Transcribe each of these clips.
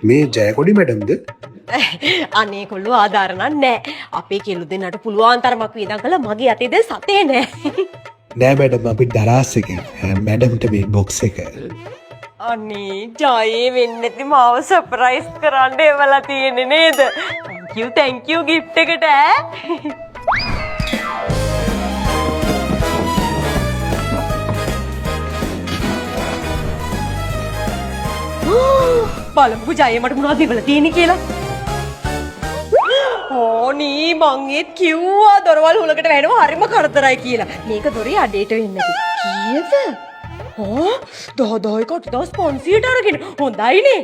මේ ජයකොඩි මැඩම්ද? අනේ කොල්ලෝ ආධාර නම් නෑ. අපේ කෙල්ලෝ දෙන්නට පුළුවන් තරමක් වියදම් කළා මගේ අතේ දැන් සතේ නෑ. නෑ මැඩම්, අපි දරාස් එකෙන් මැඩම්ට මේ බොක්ස් එක. අනේ ජයේ වෙන්නේ නැති මාව සර්ප්‍රයිස් කරන්න එවලා තියෙන්නේ නේද? Thank you, thank you gift එකට ඈ. බලමුකෝ ජයේ මට මොනවද එවලා තියෙන්නේ කියලා. ඕනී මං ඒත් කිව්වා දොරවල් හුලකට වැහෙනවා හරිම කරදරයි කියලා. මේක දොරේ අඩේට වෙන්නේ නැති. කීයද? ආ 10000 8500ට අරගෙන. හොඳයිනේ.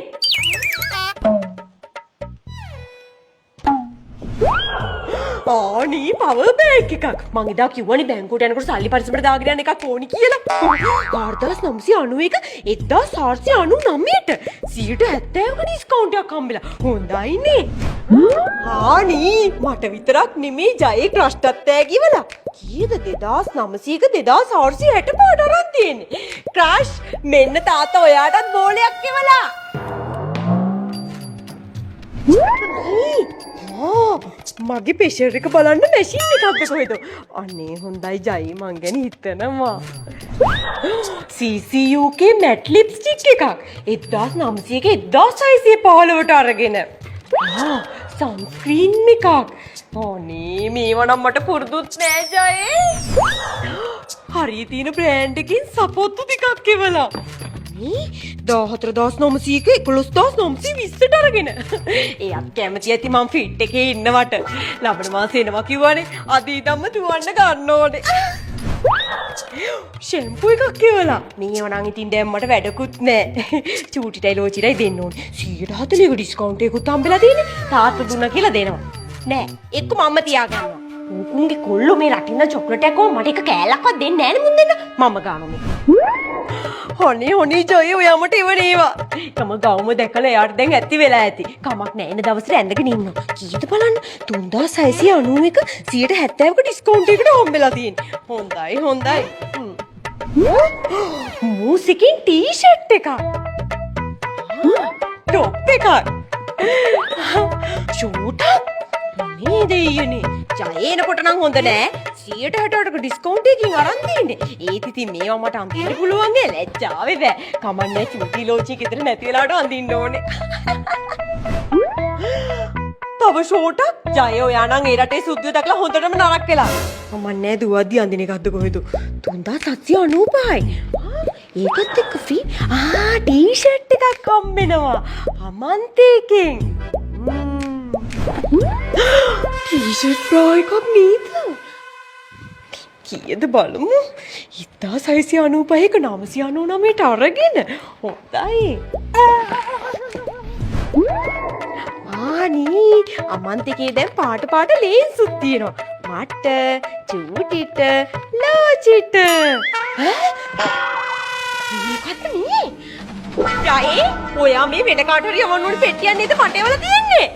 ආනී පවර් බෑන්ක් එකක්. මං එදා කිව්වනේ බැංකුවට යනකොට සල්ලි පරිස්සමට දාගෙන යන එකක් ඕනි කියලා. 4991 1499ට 70ක ඩිස්කවුන්ට් එකක් හම්බෙලා. හොඳයිනේ. ආනී මට විතරක් නෙමෙයි ජයේ ක්‍රෂ්ටත් ඈ කිවලා. කීයද 2900ක 2465ට අරන් තියෙන්නේ. ක්‍රෂ් මෙන්න තාත්තා ඔයාටත් බෝලයක් එවලා. මගේ ප්‍රෙෂර් එක බලන්න මැෂින් එකක්ද කොහෙද? අනේ හොඳයි ජයි මං ගැන හිතනවා. CCUK mat lipstick එකක් 1900ක 1615ට අරගෙන. සන්ස්ක්‍රීන් එකක්. අනේ මේවා නම් මට පුරුදුත් නෑ ජයේ. හරිය තියෙන බ්‍රෑන්ඩ් එකකින් සපොත්තු ටිකක් එවලා. මේ 14900ක 11920ට අරගෙන. එයත් කැමති ඇති මං ෆිට් එකේ ඉන්නවට. ලබන මාසේ එනවා කිව්වනේ. අද ඉඳන්ම දුවන්න ගන්න ඕනේ. ෂැම්පූ එකක් එවලා. මේව නම් ඉතින් දැන් මට වැඩකුත් නෑ. චූටිටයි ලෝචිටයි දෙන්න ඕනේ. 140ක ඩිස්කවුන්ට් එකකුත් හම්බෙලා තියෙන්නේ. තාත්තා දුන්නා කියලා දෙනවා. නෑ එක්ක මම්ම තියාගන්නවා. ඌකුන්ගේ කොල්ලෝ මේ රටින් චොක්ලට් එකක් කොහොම මට එක කෑල්ලක්වත් දෙන්නේ නෑනේ මුන් දෙන්න. මම ගානවා මේක. හොනේ හොනේ ජය ඔයා මට එවන ඒවා. තම ගවුම දැකලා එයාට දැන් ඇති වෙලා ඇති. කමක් නෑ එන දවසට ඇඳගෙන ඉන්නවා. කීයද බලන්න 3691 170ක ඩිස්කවුන්ට් එකකට හම්බෙලා තියෙන්නේ. හොඳයි හොඳයි. මූසිකින් ටී-ෂර්ට් එකක්. ටොප් එකක්. ෂෝට් නේ දෙයියනේ. ජය එනකොට නම් හොඳ නෑ. 168ක ඩිස්කවුන්ට් එකකින් අරන් තියෙන්නේ. ඒත් ඉතින් මේවා මට අඳින්න පුළුවන් නේ. ලැජ්ජාවේ බෑ. කමක් නෑ චූටි ලෝචි ගෙදර නැති වෙලාවට අඳින්න ඕනේ. තව ෂෝටක්. ජය ඔයා නම් ඒ රටේ සුද්ධිය දැකලා හොඳටම නරක වෙලා. කමක් නෑ දුවද්දි අඳින එකක්ද කොහෙද? 3795යි. ඒකත් එක්ක ෆ්‍රී. ආ ටී-ෂර්ට් එකක් හම්බෙනවා. අමන්තේකින්. ටී-ෂර්ට් බ්‍රා එකක් නේද? කීයද බලමු. 1695ක 999ට අරගෙන. හොඳයි. ආනී අමන්තිකේ දැන් පාට පාට ලේන්සුත් තියෙනවා. මට චූටිට ලෝචිට. ඈ? මොකද්ද මේ? ජයේ ඔයා මේ වෙන කාට හරි යවන්න ඕන පෙට්ටියක් නේද මට එවලා තියෙන්නේ?